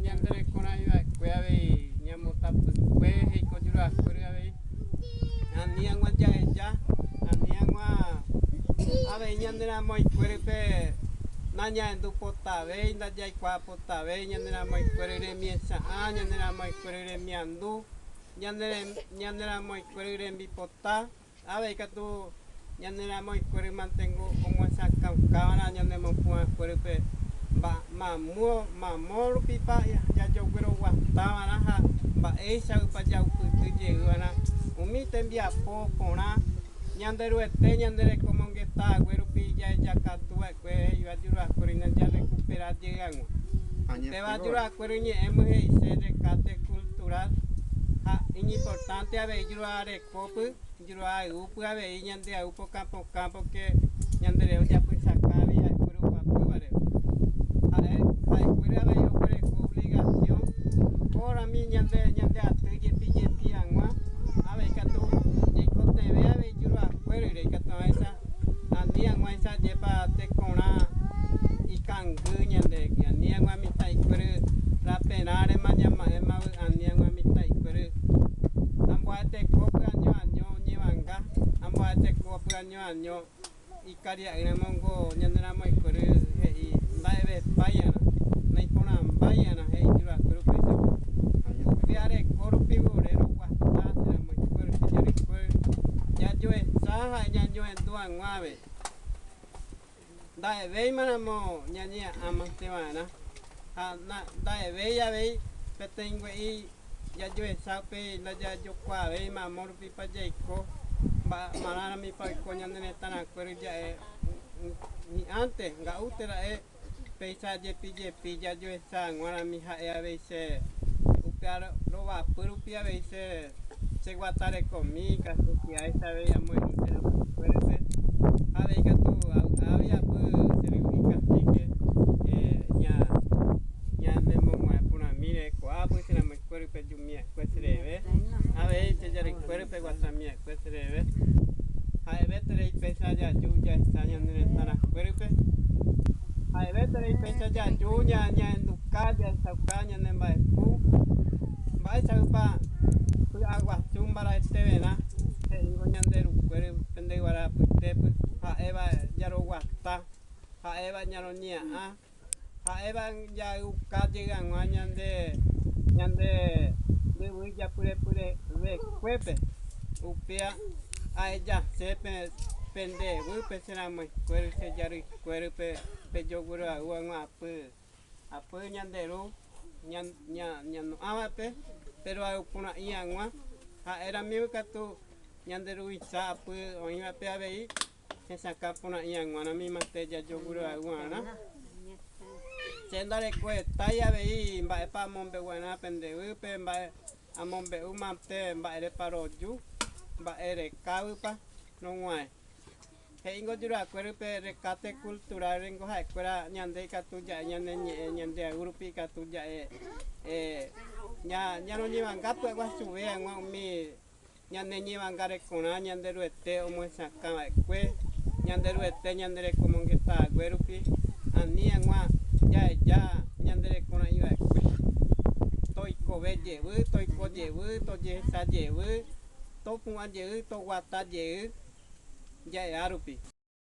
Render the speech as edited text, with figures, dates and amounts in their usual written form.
Ñande rekorãiva'ekue avei ñambotapykue he'iko juruakuéry avei ani hag̃ua jaheja, ani hag̃ua avei ñane ramoikuérype nañahendupotavéi, ndajaikuaapotavéi ñane ramoikuéry remiecha'ã, ñane ramoikuéry remiandu, ñane ramoikuéry rembipota. Avei katu ñane ramoikuéry mantengo omyesakãukava'erã ñane mopu'ãkuérype mamo rupipa jajogueroguatava'erã ha mba'éichaguypa jaupyty jeyva'erã umi tembiapo porã Ñanderuete ñande rekomongeta hague rupi jahejakatuva'ekue he'íva juruakuéry ñanderekupera jey hag̃ua. Upéva juruakuéry ñe'ẽmy he'ise rescate cultural ha iñimportante avei juruarekópy, juruayvúpy avei ñandeayvu pokã pokã porque ñanderehe ojapysaka avei ha'ekuéra oguapývare. Ha'e ha'ekuéra avei oguereko obligación kórami ñande ñande aty jepi jepi hag̃ua avei katu ñaikotevẽ avei juruakuérare ikatu hag̃uáicha ani hag̃uáicha jepa tekorã ikangy ñandehegui ani hag̃ua mitã'ikuéry raperãrema ñama'ẽma ani hag̃ua mitã'ikuéry amboaetekópy año año oñevanga amboaetekópy año año ikaria'ýramongo ñane ramoikuéry he'i mba'evepái'arã naiporãmbái'arã he'i juruakuéry upéicha upe areko rupi vore roguata che ramoikuéry che jarykuéry jajoecha ha ñañohendu hag̃ua avei nda'evéimaramo ñañeha'ãmanteva'erã ha nda'evéi avei peteĩ jajoecha upéi ndajajokuaavéi mamo rupipa jaiko marãramipa oiko ñane retãrakuéry ja'e hi'ãnte nga'útera'e péicha jepi jepi jajoecha hag̃uarãmi ha'e avei che upe rovapy rupi avei che cheguatarekomi katupiáicha avei amoirũ che ramoikuérype avei katu avy'apy che ryvy cacique ñanemog̃uahẽ porãmíre ko'ápy che ramoikuérype jumi'akue chereve avei che jarykuérype guatami'akue chereve ha'evéterei péicha jaju jahecha ñane retãrakuérype ha'evéterei péicha jaju ñahenduka jahechauka ñane mba'epu mba'éichaguypa py'aguasu mbara'eteverã he'íngo ñande rukuéry pendeyguara apytépy ha'éva jaroguata ha'éva ñaroñeha'ã ha'éva jay'uka jey hag̃ua ñande ñande yvy japyrepyrevekuépe upéa ahejase pendevýpe che ramoikuéry che jarykuérype pejogueroayhu hag̃ua apy apy ñande ru ñaño'ãvape pero ayvuporã'i hag̃ua ha'éramive katu ñande ruvicha apy oĩvape avei hesakã porã'i hag̃uarãmi mante jajogueroayhu'arã che ndarekoetái avei mba'épa amombe'u'arã pendevýpe mba'e amombe'u mante mba'érepa roju mba'erekávypa rog̃uahẽ he'íngo juruakuérype rescate cultural rengo ha'ekuéra ñande ikatu ja'e ñane ñe'ẽ ñande ayvu rupi ikatu ja'e ñaroñevanga py'aguasuve hag̃ua umi ñane ñevangarekorã Ñanderuete omyesakãva'ekue Ñanderuete ñanderekomongeta hague rupi ani hag̃ua jaheja ñanderekorãiva'ekue toikove jevy toiko jevy tojehecha jevy topu'ã jey toguata jey ja'eha rupi.